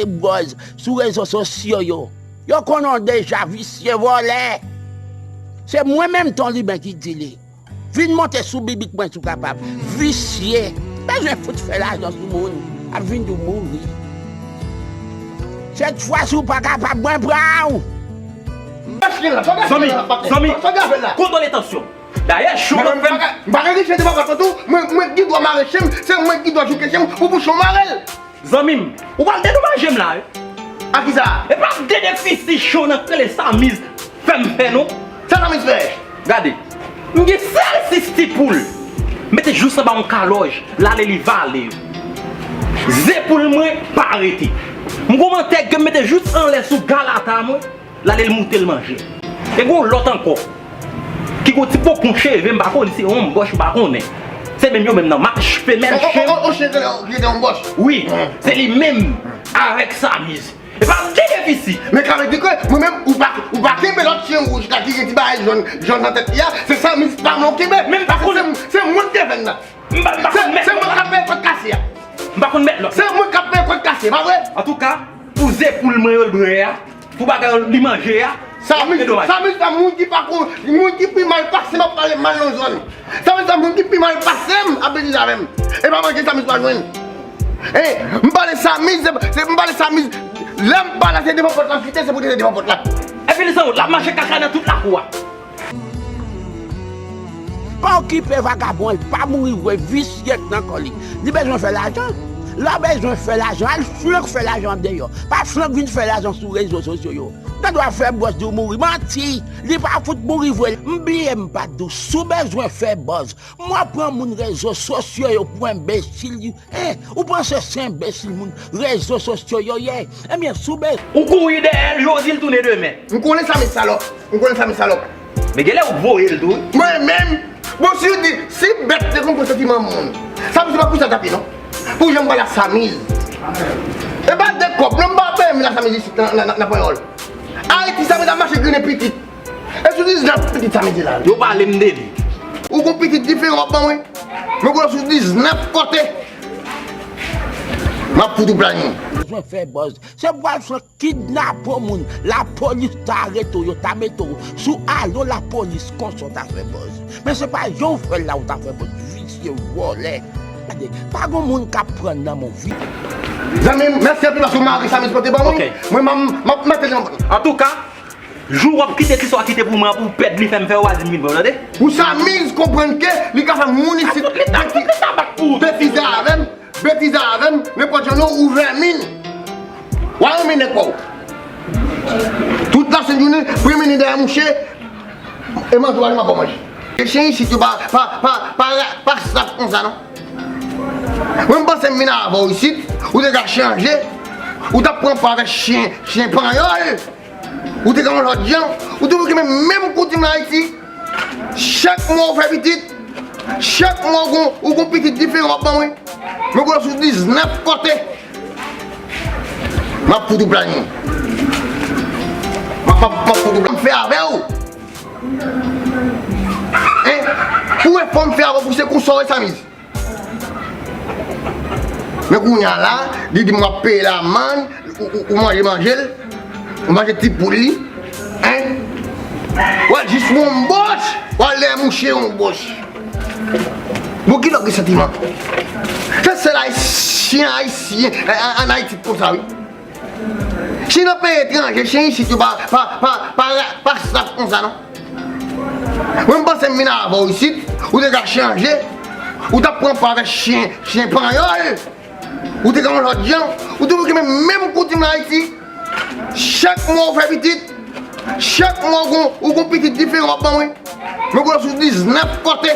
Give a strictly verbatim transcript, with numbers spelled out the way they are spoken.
bòz sou rezo sosyo yo. Yo konnen w deja, visye, vòlè. Se mwen menm Ton Liben ki di li. Vin monte sou bibik mwen si w kapab. Visye. Bezwen fout fè lajan sou moun. Ap vin di w mouri. Sèt fwa si w pa kapab, mwen pran w. Zanmi, zanmi, kontwole tansyon. Dayè, cho w ap fè m. M pa ka riche devan pòt la tou. Mwen, mwen ki dwa mare chen m, se mwen ki dwa jouke chen m pou bouch ou mare l. Zanmi m, ou pral dedomaje m la, wi. A kisa? E pa de defisi cho nan kle Samiz fè m fè non. Sa Samiz fè? Gade, m gen sèl sis ti poul. Mete jous anba yon kalòj, l ale li vale yo. Ze poul mwen pa rete. M gon mantèg ke m mete jous anlè sou galata mwen. L ale l moute l manje. E gon lòt ankò ki gon ti pokon cheve, m pa konn si se yon bòch, m pa konnen. Se menm yo menm nan mach femèl chen. On chen ki rete yon bòch. Wi, se li menm avèk Samiz. E pa m ki defisi. Men ka vle di ke mwen menm, ou pa, ou pa kenbe lòt chen wouj la ki gen ti bagay jòn, jòn nan tèt li a, se Samiz pa mwen w kenbe. Men m pa konn. Se, se mwen k te fè n nan. M pa, m pa konn mèt lòt la. Se mwen k ap peye kwèt kase a. M pa konn mèt lòt. Se mwen k ap peye kwèt kase, pa vre? Antouka, pou ze poul mwen yo l bwè a, pou bagay yo li manje a, Samiz, Samiz, sa moun ki pa kon, moun ki pi mal pase m ap pale mal nan zòn. Samiz, sa moun ki pi mal pase m ap betize avè m. E pa manje Samiz pa jwenn. Hein, m pale Samiz, se, se, m pale Samiz. Lè m pale se devan pòt la m kite, se pou te devan pòt la. Epi li sanwont, l ap mache kaka nan tout lakou a. Pa okipe vagabon, l pa mouri vre, visye k nan kò li. Li bezwen fè lajan. Lè w bezwen fè lajan, al flank fè lajan andeyò. Pa flank vin fè lajan sou rezo sosyo yo. Tande w ap fè bòz di w mouri. Manti! Li pa fout mouri vre. M bliye m pa t di w, si w bezwen fè bòz, mwen pran moun rezo sosyo yo pou enbesil. Hein, ou panse se enbesil moun rezo sosyo yo ye? Ebyen, si w be- Ou kouri dèyè l, jodi l tounen demen. M konnen Samiz salòp. M konnen Samiz salòp. Men genlè ou voye l tou, wi. Mwen menm, bon, si w di, si bèt te konn pran santiman moun, Samiz se pa pou sa l t ap ye, non. Pou jan m pale a Samiz. E pa de kòb, non, m pa peye mil a Samiz isit nan, nan, nan, nan Panyòl. Ayiti, Samiz ap mache grinnen pitit. E sou diznèf pitit Samiz la. Yo pale m de li. Ou gon pitit diferan w ap ban mwen. Men gwo sou diznèf kote. M ap fout ou planin. Bezwen fè bòz. Se pou al fè kidnape yon moun. Lapolis ta arete w, yo ta mete w sou alon lapolis konsa w ta fè bòz. Men se pa jan w fè l la ou ta fè bòz. Visye, vòlè. Gade, pa gon moun k ap pran nan men w, wi. Zanmi m, mèsi anpil paske w mare Samiz pote ban mwen. Ok. Mwen, m, m ap mete l nan. Antouka, jou w ap kite ti sa w kite pou mwen an, pou w pèd li, fè m fè w a di m vin pran, tande? Pou Samiz konprann ke li ka fè moun isit betize avè m, betize avè m, nenpòt jan non, ou vèmin. W a renmen nèg pa w. Tout lasent jounen, premye nèg dèyè mouche, e manje w ale m ap ba w manje. E chen isit yo pa, pa, pa, pa, pa saf konsa non. Mwen m panse m vin avè w isit, ou te ka chanje, ou t ap pran pa avèk chen, chen panyòl. Ou te gen yon lòt jan, ou te vle menm koutim nan Ayiti. Chak mwa ou fè pitit, chak mwa ou gon, ou gon pitit diferan w ap ban mwen. Men gwo sou diznèf kote. M ap fout ou planin. M ap, m ap, m ap fout ou planin. M fè avè w. Hein? Pou wè fò m fè avè w pou se konsa w ye Samiz. Men kounye a la, li di m w ap peye l amann, ou, ou, ou manje manje l, ou manje ti poul li, hein? W al jis yon bòch, w al dèyè mouche yon bòch. Bon, ki lòt gen santiman? Se sèl Ayisyen, Ayisyen, an, an, ann Ayiti k konsa, wi. Chen nan peyi etranje, chen isit yo pa, pa, pa, pa, pa saf konsa, non. Mwen, m panse m vin avè w isit, ou te ka chanje, ou t ap pran pa avèk chen, chen panyòl, ou te gen yon lòt jan, ou te vle menm, menm koutim nan Ayiti. Chak mwa ou fè pitit, chak mwa ou gon, ou gon pitit diferan w ap ban mwen. Men gwo sou diznèf kote.